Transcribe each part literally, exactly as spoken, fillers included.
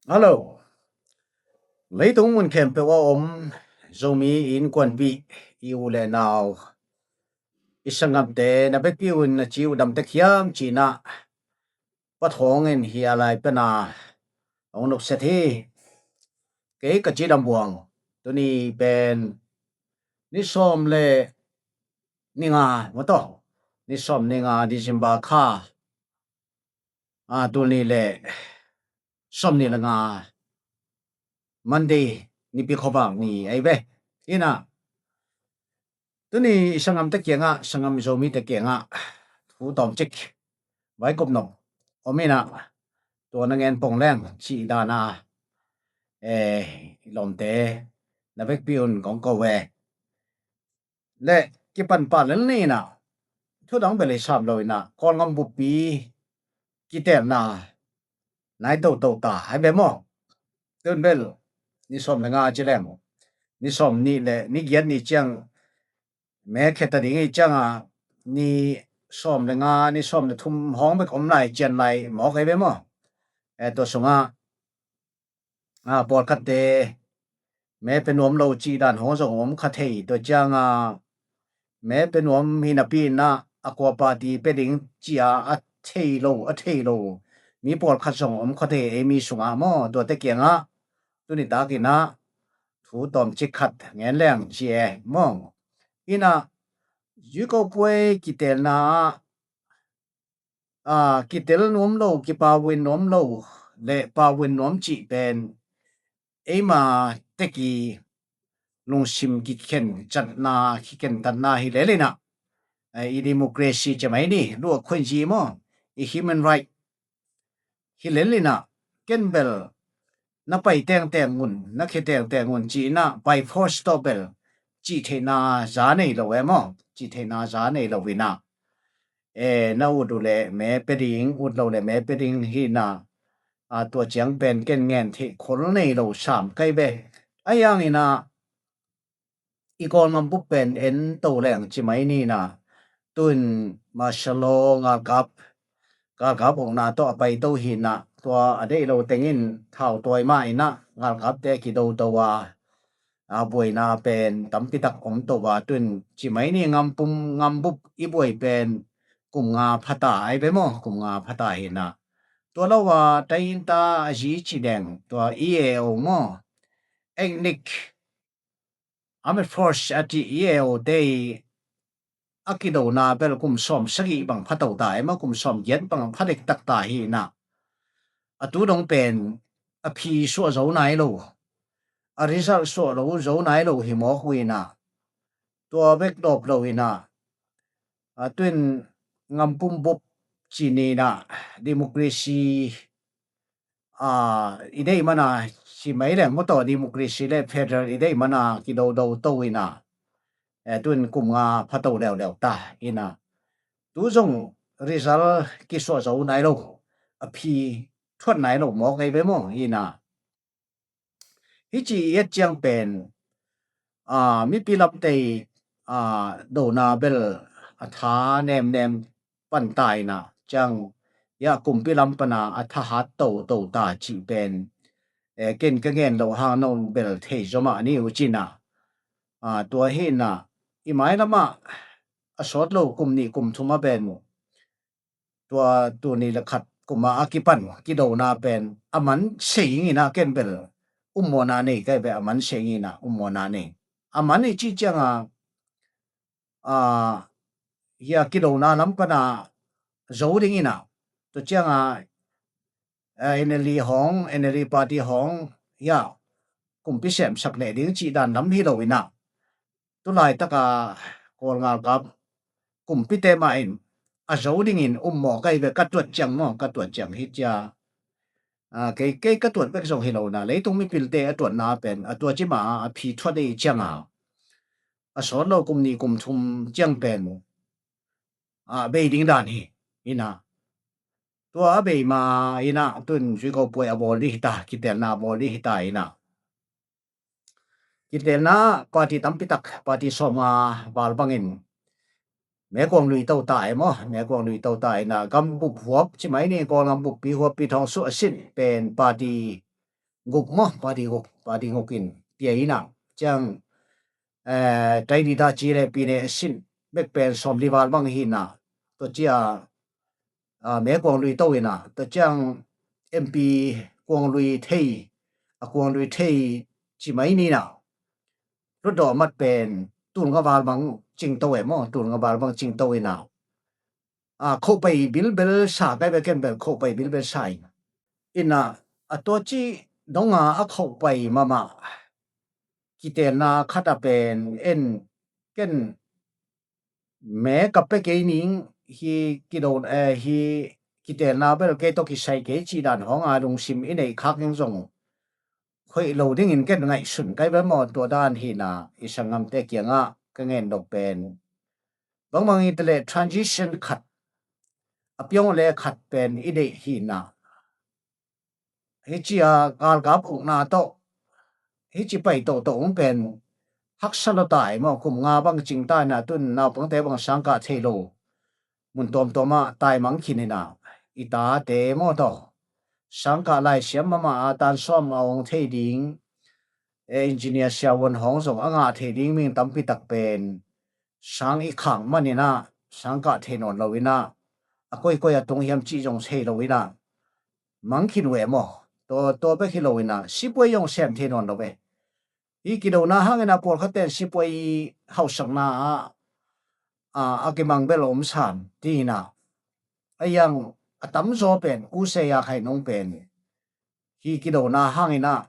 Hello. Leitung mun khempeuh a om Zomi innkuanpih, i u le nau, i sanggamte na vekpi un na ci uh dam tek hiam ci-in ah, Pa Thawng in hih lai pen a hong nopsiat hi. Kei ka ci dam buang. Tuni pen ni sawm le ni nga, maw taw, ni sawm ni nga December kha, a, tul nih le sawm nih le nga, Monday, Nipi khuavak ni ahi ve. Hi-in ah, tuni i sanggamte kiangah, sanggam Zomite kiangah thu tawmcik vaikop nop om in ah, tua na ngen pong leng cih dan a, eh, i lawmte na vekpi un kong ko ve. Le kipan pah lel ni in ah, thu dang bel i sam lo in ah, Kawlgam buppi kiteelna nai toto ta ahi ve maw. Tun bel ni sawm le nga ci leng, ni sawm nih le ni giat ni ciang, me khe ta ding i ciang a, ni sawm le nga, ni sawm le thum hawng bek om lai, cian lai mawk ahi ve maw. Eh, tua sungah, a, pawlkhatte me pe nuam lo cih dan hawng zong om kha thei. Tua ciang a, me pe nuam hi napi in ah, a kua party pe ding ci-a a thei lo, a thei lo mi pawlkhat zong om kha thei, ei mi sungah maw. Tuate kiangah tuni tak in ah thu tawmcik khat ngen leng ci e maw. In ah, zuiko puai kiteelna ah, a, kitel nuam lo, kipau in nuam lo le pau in nuam cih pen eima tek i lungsim kikhen catna, kikhen tatna hi lel in ah, eh, i democracy ci mai ni, luah khuainzi maw, i human right hi lel in ah, ken bel na pai tengteng un, na khe tengteng un ci-in ah, by force tawh bel cih theihna za nei lo e maw, cih theihna za nei lo in ah, eh, na ut uh leh me pe ding, ut lo leh me pe ding hi in ah, a, tua ciang pen ken ngen theih khol nei lo sam kai ve. Ahi hangin ah, i Kawlgam bup pen en to leng ci mai ni in ah, tun martial law, galkap, galkap ukna tawh a pai to hi in ah, tua a deih lo tengin thau tawi mah in ah, galkapte kido to a, a, buaina pen tampi tak om to a, tun ci mai ni, ngam pum, ngam bup i buai pen kum nga pha ta ahi ve maw, kum nga pha ta hi in ah. Tua lo a, tainta a zi ci deng, tua E A O maw, Ethnic Armed Force a ci, E A O te i a kidona bel kum sawm sagih bang pha to ta e maw, kum sawm giat bang pha dek tak ta hi in ah, a tu dong pen a phi suah zo nai lo, a result suah lo zo nai lo hi mawk uh in ah, tua bek dawp lo in ah, a, tun ngam pum bup ci ni in ah, democracy, a, i deih man a, ci mai leng maw taw, democracy le federal i deih man a kidodo to in ah, eh, tun kum nga pha to leuleu ta in ah, tu zong result kisuah zo nai lo, a phi thuat nai lo mawk ahi ve maw. In ah, hih ci i et ciang pen, a, mipi lamte i, a, dona bel a tha nemnem pan ta in ah, ciang, ya, kumpi lam pan a a thahat toto ta cih pen, eh, ken ka ngen loh hang nong bel thei zaw mah ni uh cin ah, a, tua hi in ah, i mailam ah a sawt lo kum nih kum thum a pen, tua tul nih le khat kum a a kipan kidona pen a man se ing in ah, ken bel ummawhna nei kai ve, a man se ing in ah ummawhna nei. A man i cih ciang a, a, hia kidona lam pan a zo ding in ah, tua ciang a, eh, N L D hawng, N L D party hawng, hia kumpi semsak leh ding cih dan lam hi lo in ah, tu laitak a Kawl ngalkap kumpite mah in a zo ding in ummawh kai ve, ka tuat ciang maw, ka tuat ciang hi cia. A, kei, kei ka tuat bek zong hi lo in ah, leitung mipilte a tuatna pen a tua ci mah a phi thuat i ciang a, a sawt lo kum nih kum thum ciang pen, a, bei ding dan hi in ah, tua a bei ma in ah, tun zuiko puai a bawl ding hi ta, kiteelna a bawl ding hi ta in ah, kiteelna ah party tampi tak, party sawmnga val bangin mekuang lui to ta e maw, mekuang lui to ta in ah, gambup huap ci mai ni, Kawlgam buppi huappi thawng suah a sin pen party guk maw, party guk, party guk in pia ina, ciang, eh, taidi ta ci le pine sin bek pen sawm li val bang hina, tua cia, ah, me kuang lui to ina, tua ciang M P kuang lui thei, a kuang lui thei ci mai nina, hlutdawh mat pen tul nga val bang cing to e maw, tul nga val bang cing to ina, a, khopai bilbel sa kai ve, ken bel khopai bilbel sa in. Ina, a tua ci donga a khopai mahmah kitelna khat a pen en ken me ka pe kei ning hi kido, eh, hi kitelna bel kei tawh kisai kei cih dan hawng a lungsim i neih khak ning zong khoih lo dingin ken ngaihsun kai ve maw, tua dan hina i sanggamte kiangah ka ngen dok pen. Bangbang i tele transition khat, a piong le khat pen i deih hina. Hici a galkap ukna tawh hici pai tawhtawh ung pen haksa lo tai maw, kum nga bang cing tai na, tun naupangte bang sangkah thei lo mun tuamtuam ah taimang khin hina, i tate maw taw sangkah laisiam mahmah a tan sawm a ong thei ding, e, engineer siavuan hawng zong a ngah thei ding ming tampi tak pen sang i khang man ina, sangkah thei nawn lo ina, a koikoi a tung hiam cih zong thei lo ina, mang khin ve maw? Tua, tua bek hi lo ina, sipuai zong sem thei nawn lo ve. Hi kidona hangina pawlkhat ten sipuai hausakna ah, a, a kimang bel om sam ti ina. A yang a tamzaw pen, u se a khai nung pen. Hi kidona hangina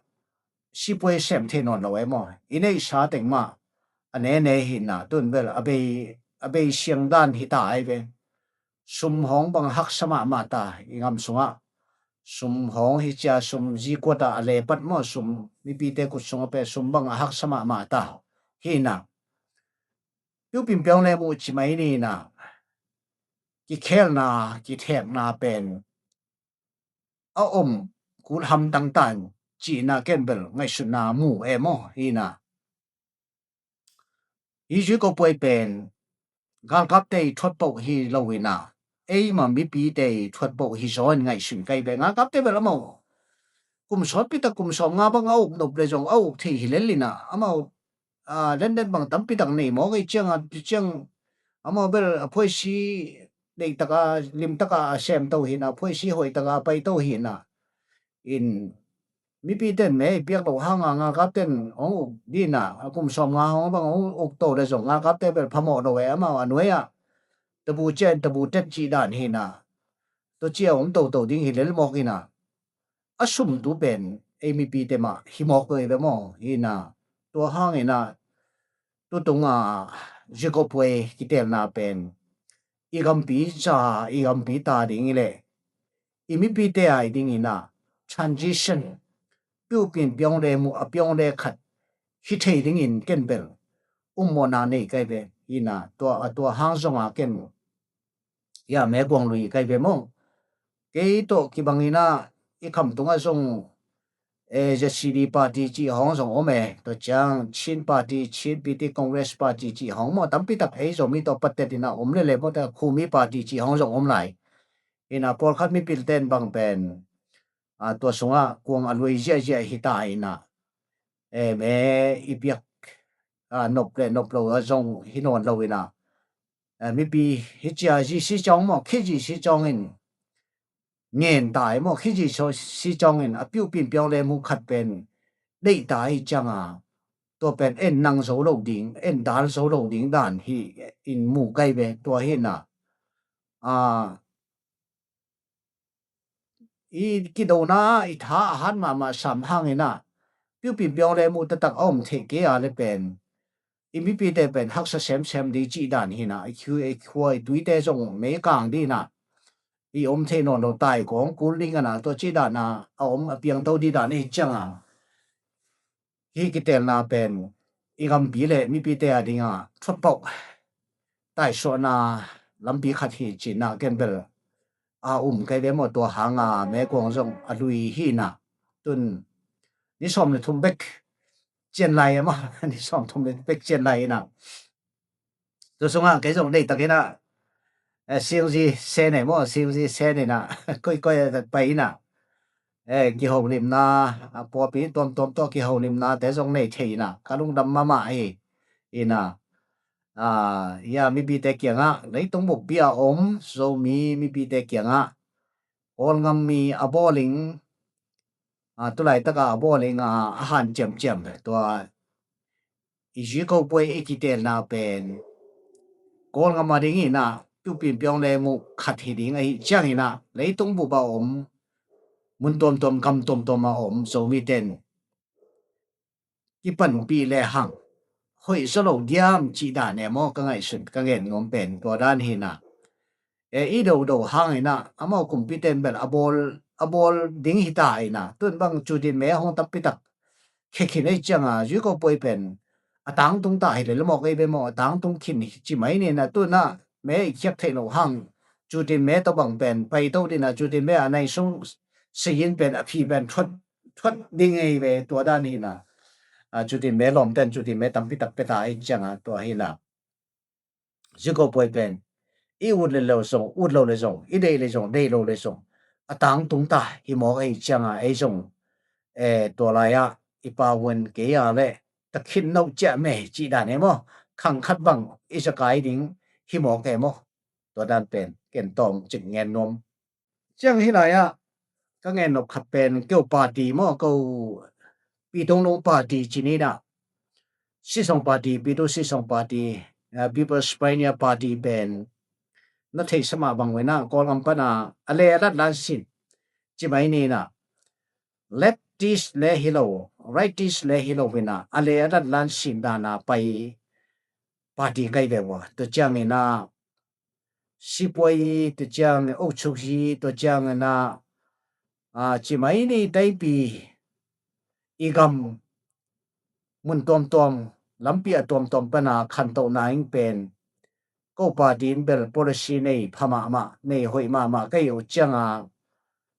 sipuai sem thei nawn lo e maw? I neihsa teng mah a nene hina, tun bel a bei, a bei siang dan hita ai ve. Sum hawng bang haksa mahmah ta, i ngam sungah sum hawng hi cia, sum zikuat ah a lepat maw, sum mipite kut sungah pe sum bang a haksa mahmah ta hina. Piupin piaung le muh ci mai nina, kikhelna, kithekna pen a om kul hamtang tan cihna ken bel ngaihsutna mu e maw hina. Hi zui ko puai pen galkapte i thuat poh hi lo ina, eima mipite i thuat poh hi zaw in ngaihsun kai ve. Galkapte bel amau kum sawtpi tak, kum sawm nga bang a uk nop le zong a uk thei hi lel ina, amau, a, lenden bang tampi tak nei mawk ei cianga, ciang amau bel a phuaisi deih taka, lim taka a sem to hina, phuaisi hoi taka a pai to hina. In mipiten me i piak lo hanga galkapten hong uk dina, a kum sawm nga hong bang hong uk to le zong galkapte bel phamawh lo e, amau a nuai ah tabu cian tabu tet cih dan hina. Tua cia om toto ding hi lel mawk ina. A sum tu pen ei mipite mah hi mawk lo i ve maw hina. Tua hangina tutunga zikopuai kitelna pen i gampi ca, i gampi ta ding i le i mipite ai dingina transition, piupin piaung le muh a piaung le khat hi thei dingin ken bel ummawhna nei kai ve hina. Tua, a tua hang zonga ken ia me kuang lui kai ve maw? Kei tawh kibangina i kham tungah zong, e, Z C D party cih hawng zong om e, tua ciang Chin party, Chin People's Congress party cih hawng maw, tampi tak ei Zomi tawh patet ina om lele maw, ta Khumi party cih hawng zong om lai. Ina pawlkhat mipilten bang pen, a, tua sungah kuang a lui ziahziah hita ina, e, me i piak, a, nop le nop lo a zong hi nawn lo ina, a, mipi hi cia zisi cawng maw, khi zisi cawngin ngen tai maw, khi zisi cawngin a piupin piaung le mu khat pen deih ta hi cianga, tua pen en nang zo lo ding, en dal zo lo ding dan hi in mu kai ve. Tua hina, a, i kidona i tha a hat mahmah sam hangina piupin piaung le mu taktak a om theih kei a le pen i mipite pen haksa semsem ding cih dan hina, i khua, i khua i tuite zong mei kang dina i om thei nawn lo tai kong kul ding ana, tua cih dana a om a piangto dih dan hi cianga hi kitelna pen i gampi le mipite a dinga thuat poh taisuahna lampi khat hi cihna ken bel a um kai ve maw? Tua hanga me kuang zong a lui hina, tun ni sawm le thum bek cian lai ema, ni sawm thum le bek cian lai ina. Tua sunga kei zong deih takina, eh, singzi sen e maw, singzi sen ina, koikoi a pai ina. eh, kiholimna, a, pawlpi tuamtuam tawh kiholimnate zong nei thei inah ka lungdam mahmah hi. Inah, a, ia mipite kiangah, leitung buppi a om Zomi mipite kiangah Kawlgam mi a bawling, a, tulaitaka a bawling, a, a han ciamciam tua i zuikopuai i kitelna pen Kawlgam a ding inah tu pinpiawng le muh khat hi ding ahi ciang inah leitung bup a om mun tuamtuam gam tuamtuam a om Zomiten kipanpih le hang hoih zaw lo diam cih dan e maw, ka ngaihsun ka gen nuam pen tua dan hinah. E, i dodo hang inah amau kumpite in bel a bawl, a bawl ding hita inah tun bang cutin me hong tampitak khekhin ei cianga zuikopuai pen a tangtung ta hi le lamawk ei be maw, a tangtung khin hi ci mai ninah tunah me i khiak theih loh hang cutin me tawh bang pen paito dinah cutin me a nai sung siyin pen a phi pen thuat, thuat ding ei ve tua dan hinah. A, cutin me lawmten cutin me tampitak peta ei cianga tua hinah. Zuikopuai pen i ut le lo zong, ut lo le zong, i deih le zong, deih lo le zong a tangtung ta hi mawk ei cianga ei zong, eh, tua lai-ah i pa un kei a le takhin no ciah me cih dan e maw, khang khat bang i zakai ding hi mawk e maw. Tua dan pen ken tawm cik ngen nuam. Ciang hi lai-ah ka ngen nop khat pen keu party maw, ko Pitung Lung party ci ninah, Sisong party, Pitu Sisong party, a, People's Pioneer Party pen na theihsa mah bang venah Kawlgam pana a le a lat lan sin ci mai ninah, leftist le hi lo, rightist le hi lo venah a le a lat lan sin dana pai party kai ve ua. Tua ciang inah sipuai, tua ciang ochuk hi, tua ciang inah, a, ci mai ni taipi i gam mun tuamtuam, lampi a tuamtuam pana khantohna in pen ko party in bel policy nei pha mahmah, nei hoih mahmah ka hi uh cianga,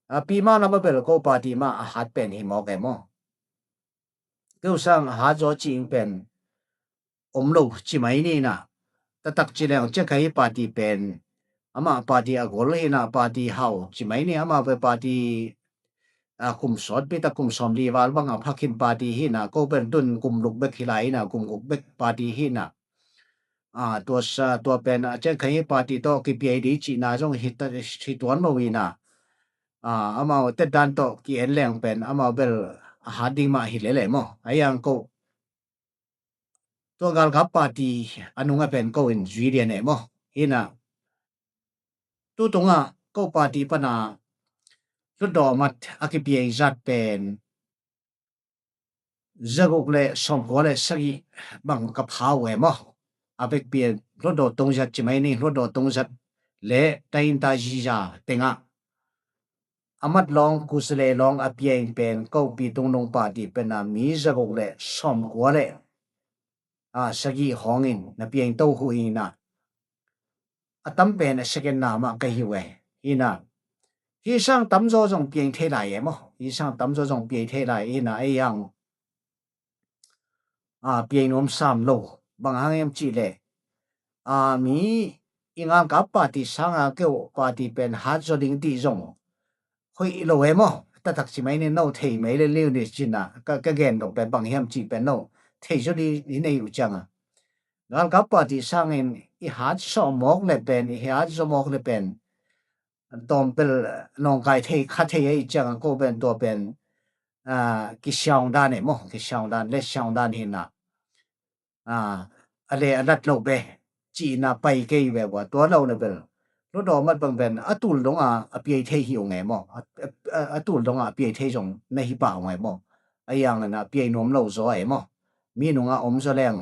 a, pi mah lamah bel ko party mah a hat pen hi mawk e maw. Keu sang a hat zaw ci in pen om lo ci mai ninah. Taktak ci leng ciang ka hi party pen amah party a gol hinah party hau ci mai ni, amah pen party, a, kum sawtpi tak kum sawmli val bang a phakhin party hinah, ko pen tun kum luk bek hi lai hinah, kum guk bek party hinah. A, tua sa, tua pen a ciang ka hi party tawh kipia i di cihna zong hi ta, hi tuan lo hinah. A, amau tet dan tawh ki-en leng pen amau bel a hat ding mah hi lele maw. A iang ko tua galkap party a nunga pen ko in zui dian e maw. Hinah tu tungah ko party pana hlutdawh mat a kipia i zat pen zaguk le sawmkua le sagih bang ka pha uh e maw. A vekpi hlutdawh tungzat ci mai ni, hlutdawh tungzat le tainta ziza tengah a mat lawng, kuzale lawng a pia in pen ko Pitung Lung party pena mi zaguk le sawmkua le, a, sagih hawngin na pia in to hu inah. A tam pen a second na mah ka hi uh e. Hinah. Hi sang tamzaw zong pia in thei lai e maw. Hi sang tamzaw zong pia in thei lai hinah ei ang a, pia i nuam sam lo. Bang hang hiam cih leh, a, mi i ngalkap party sanga keu party pen hat zaw ding ti zong hoih lo e maw. Taktak ci mai ni, no thei mai le liu ni cinah ka, ka gen dong pen bang hiam cih pen no thei zaw ding hi nei uh cianga. Ngalkap party sangin i hat sawh mawk le pen, i hat zaw mawk le pen tawm pel nawngkai thei kha thei ahi cianga ko pen tua pen, a, kisiang dan e maw, kisiang dan le siang dan hinah, a, a le a lat lo be cihna pai kei ve ua. Tua lo le bel hlutdawh mat bang pen a tul donga a piai thei hi ung e maw, a, a, a tul donga a piai thei zong na hi pah ung e maw. A iang inah a piai nuam lo zaw e maw, mi nunga om zaw leng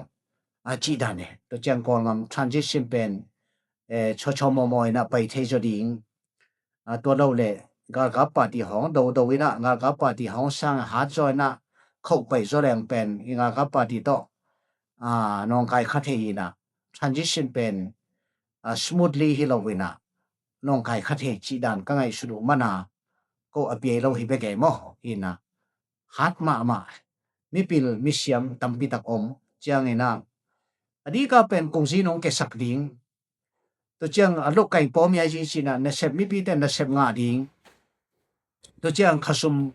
a cih dan e. Tua ciang Kawlgam transition pen, eh, chawchaw mawmaw inah pai thei zaw ding. A, tua lo le galkap party hawng dodo inah, galkap party hawng sang hat zaw inah khoh pai zaw leng pen i galkap party tawh, a, nawngkai kha thei inah, transition pen, a, smoothly hi lo inah nawngkai kha thei cih dan ka ngaihsut uh mana ko a piai lo hi bek e maw. Hinah hat mahmah mipil misiam tampi tak om ciang inah a dika pen kungzi nong kesak ding. Tua ciang a luk kaing pawm ia zi cinah nasep mipite nasep ngah ding. Tua ciang khasum,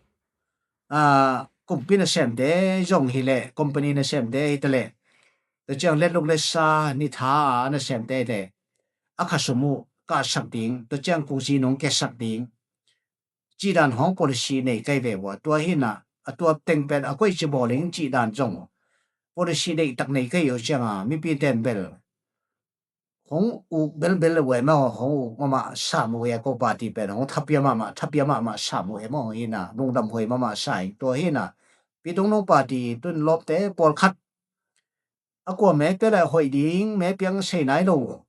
a, kumpi nasemte zong hileh, company nasemte hitaleh, tua ciang letluk letsa nitha a nasemte hileh, a khasum uh kahsak ding, tua ciang kungsi nong kiasak ding, cih dan hong policy nei kai ve ua. Tua hinah a tua teng pen a koici bawling cih dan zong policy deihtak nei kai uh cianga mipi ten bel hong uk belbel uh e maw, hong uk mahmah sam uh e, ko party pen hong thapia mahmah, thapia mahmah sam uh e maw, hinah lungdam huai mahmah sa ing. Tua hinah Pi Tung Nung party tun lawpte pawlkhat a kua me pia le hoih ding me piang sei nai lo,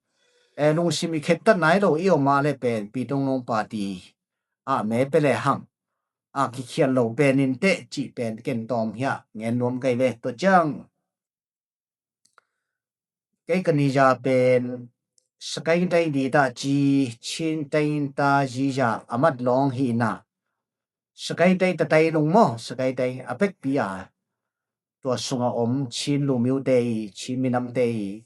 e, lungsim i khettat nai lo i om a le pen Pi Tung Nung party a me pia le hang a kikhial lo pen in teh cih pen ken tawm hiah ngen nuam kai ve. Tua ciang kei ka niza pen Sakaing tai di ta ci, Chin tai ta ziza a mat lawng hinah Sakaing tai ta tai lung maw, Sakaing tai a pekpi a tua sunga om Chin lumiute i, Chin minamte i,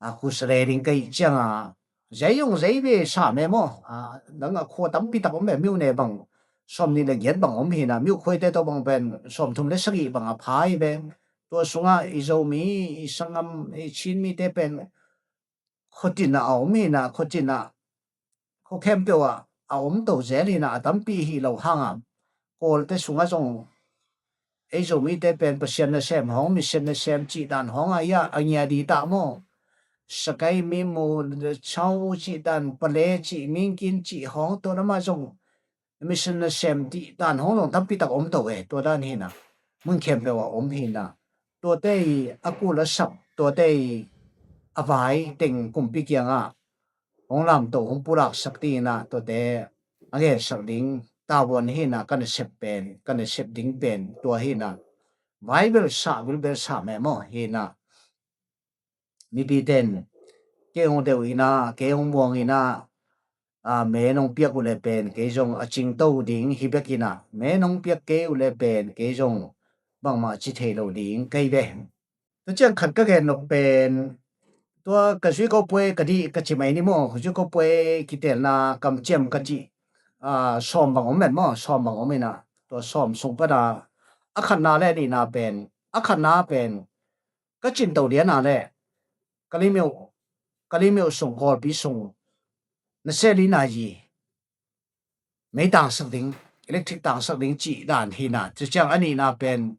a, khusale ding ka hih cianga, zei zong zei ve sa me maw, a, dang a khua tampi tak om ve, miuh ne bang sawm nih le giat bang om hinah, miuh khuaite tawh bang pen sawm thum le sagih bang a pha hi ve. Tua sunga i Zomi, i sangam, i Chin mite pen khuatin ah a om hinah, khuatin ah, khua khempeuh ah a om to zel hinah, a tampi hi lo hangah Kawlte sungah zong ei Zomite pen Pasian nasem hong, mission nasem cih dan hong ah hiah a ngia di ta maw? Sakai, Mimu, Chau cih dan, Pale cih, Mingkin cih hong, tua lamah zong mission nasem cih dan hong zong tampi tak om to e. Tua dan hinah mun khempeuh ah om hinah, tuate i a kul a sap, tuate i a vai teng kumpi kiangah hong lamto, hong pulaksak dinginah tuate a gensak ding, tavuan hinah ka nasep pen, ka nasep ding pen tua hinah, vai bel sa, vil bel sa me maw hinah. Mipi ten kei hong deuh inah, kei hong muang inah, a, me nong piak uh le pen kei zong a cingto ding hi bek inah, me nong piak kei uh le pen kei zong bangmah ci thei lo ding kei ve. Tua ciang khat ka gen nop pen, tua ka zuiko puai ka dih ka ci mai ni maw, ka zuiko puai kitelna kamciam ka cih, a, sawm bang om met maw, sawm bang om inah, tua sawm sung pana a khatna le a nihna pen, a khatna pen ka cinto liana le Kalimeuh, Kalimeuh sung, Kawlpi sung na seli na yi mei tangsak ding, electric tangsak ding cih dan hinah. Tua ciang a nihna pen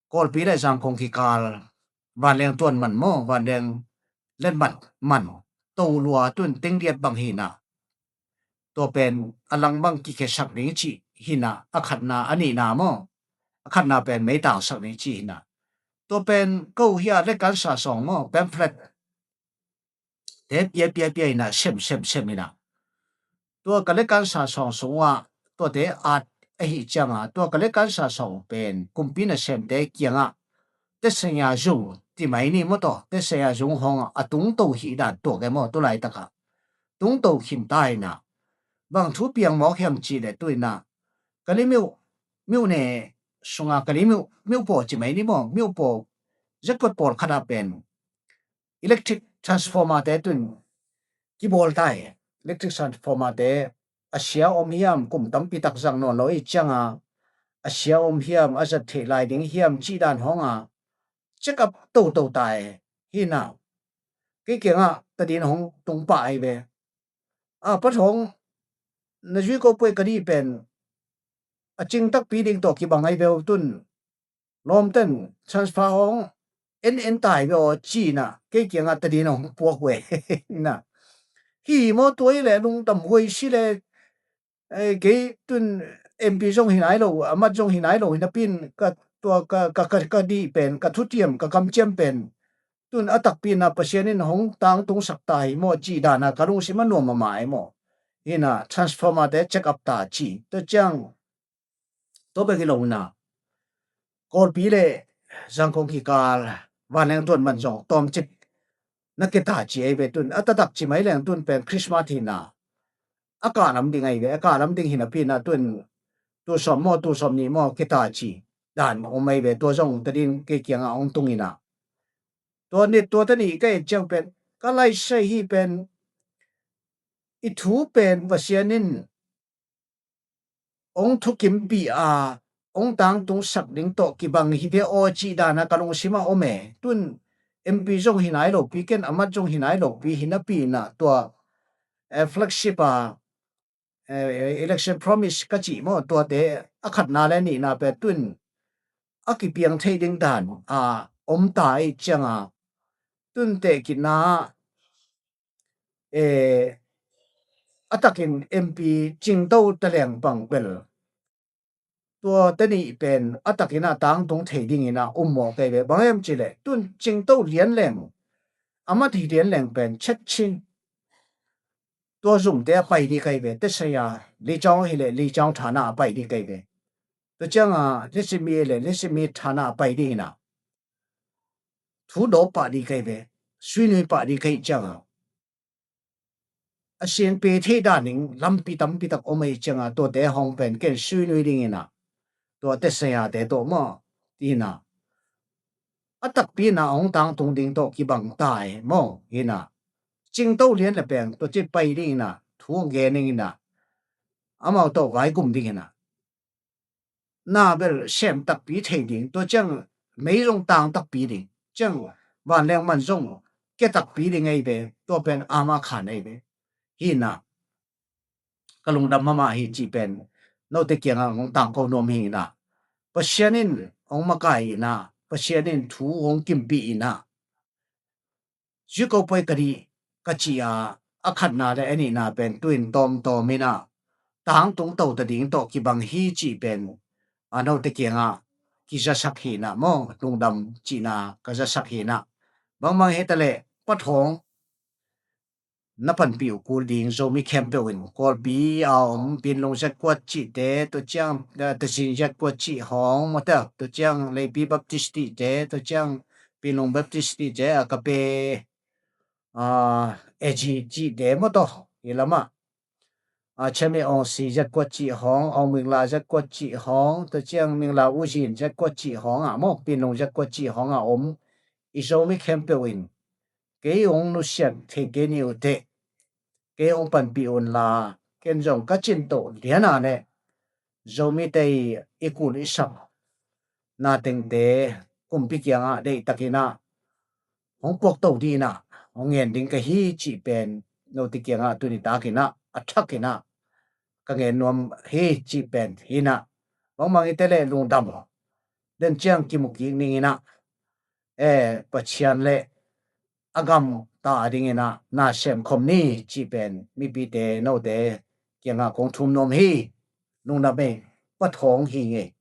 Kawlpi le Zangkong kikal vanleng tuan man maw, vanleng let man, man to lua tun teng diat bang hinah. Tua pen a lang bang kikhesak ding cih hinah, a khatna, a nihna maw, a khatna pen mei tangsak ding cih hinah. Tua pen ko hiah lekansa sawng maw, pamphlet te pia pia pia inah, sem sem sem inah. Tua ka lekansa sawng sungah tuate at ahi cianga, tua ka lekansa sawng pen kumpi nasemte kiangah tesaya zung ti mai ni maw taw, tesaya zung hong a tungto hi dan tuak e maw, tu laitakah tungto khin ta inah. Bang thu piang mawk hiam cih le tu inah Kalimeuh, miuh ne sunga Kalimeuh, miuh paw ci mai ni maw, miuh paw zekpot pawlkhat ah pen electric transformer te tun kibawl ta hi. Electric transformer te a sia om hiam, kum tampi tak zang nawn lo i cianga a sia om hiam, a zat theih lai ding hiam cih dan hong a check up toto ta hi. Hinah kei kiangah tadin hong tung pah ahi ve. A pat hong na zuiko puai ka dih pen a cing takpi ding tawh kibang ahi ve uh tun, lawmten transfer hong en en tai ve aw cinah kei kiangah tadin hong puak uh e. Inah hi maw, tua hi le lungdam huai si le, ei, kei tun M P zong hi nai lo, a mat zong hi nai lo hinapin ka tua ka, ka, ka, ka dih pen, ka thutiam, ka kamciam pen tun a takpi inah Pasian in hong tangtungsak ta hi maw cih dana ka lungsim a nuam mahmah e maw. Hinah transformer te check up ta ci. Tua ciang tua bek hi lo inah Kawlpi le Zangkong kikal vanleng tuan man zong tawmcik na keta ci ei ve tun, a taktak ci mai leng tun pen Christmas hinah a kah lam ding ahi ve, a kah lam ding hinapin ah tun tu sawm maw, tu sawm nih maw keta ci dan om ahi ve. Tua zong tadin kei kiangah hong tung inah tua nit tua tanih ka et ciang pen ka laisai hi pen i thu pen Pasian in ong thukimpih a ong tangtungsak ding tawh kibang hi ve aw cih dana ka lungsimah om e. Tun M P zong hi nai lopi, ken a mat zong hi nai lopi, hi napi inah tua, eh, flagship a, eh, election promise ka cih maw, tuate a khatna le nihna pen tun a kipiang thei ding dan a om ta ih cianga tun tehkitna, eh, a takin M P cingto taleng bang bel tua te nih pen a takin a tangtung thei dingin a um mawk ei ve. Bang em cileh tun cingto lian leng, a mat hi lian leng pen chet chin tua zumte a pai ding kei ve. Tesaya Lee Chawng hileh Lee Chawng thana a pai ding kei ve. Tua cianga Lesimi hileh Lesimi thana a pai dingin a thu dawp pah ding kei ve. Suinui pah ding kei cianga a sianpe thei daning lampi tampi tak om ei cianga tuate hong pen ken suinui dingin a tua Tesayate tawh maw, tina a takpi ina hong tangtung ding tawh kibang ta e maw, ina cingto lian le peng tua ci pai dingin a thu hong gen dingin a amau tawh vaigum dingin a na bel sem takpi thei ding, tua ciang mei zong tang takpi ding, ciang vanleng man zong kia takpi ding ei ve. Tua pen ama khan ei ve. Hina ka lungdam mahmah hi cih pen note kiangah hong tangko nuam hi ina, Pasian in hong makai ina, Pasian in thu hong kimpih ina, zui ko poi ka dih ka cih a, a khatna le a nihna pen tuin tawmtawm ina tangtung to ta ding tawh kibang hi cih pen a note kiangah kizasak hi ina maw, lungdam cihna ka zasak hi ina. Bangmang hi taleh pathawng na panpih uh kul ding Zomi khempeuh in, Kawlpi a om Pinlung Zatkuat cihte, tua ciang, eh, Tazin Zatkuat cih hawng, mawte, tua ciang Leipi Baptist cihte, tua ciang Pinlung Baptist cihte, a ka pe, ah, A G cihte maw taw, hi lamah, ah, Chame Awngsi Zatkuat cih hawng, Awng Mingla Zatkuat cih hawng, tua ciang Mingla Uzin Zatkuat cih hawng ah maw, Pinlung Zatkuat cih hawng ah om i Zomi khempeuh in kei hong nusiat thei kei ni uh teh, kei hong panpih un la, ken zong ka cin toh liana le Zomite i kul i sak na tengte kumpi kiangah deihtakin ah hong puak to ding ina hong ngen ding ka hi cih pen note kiangah tuni takin ah a thakin ah ka ngen nuam hi cih pen hi ina. Bangmang hi taleh lungdam den ciang kimu kik ning ina, eh, Pathian le a gam ta dingin ah na sem khom ni cih pen mipite note kiangah kong thum nuam hi. Lungdam ei, pathawng hi ngei.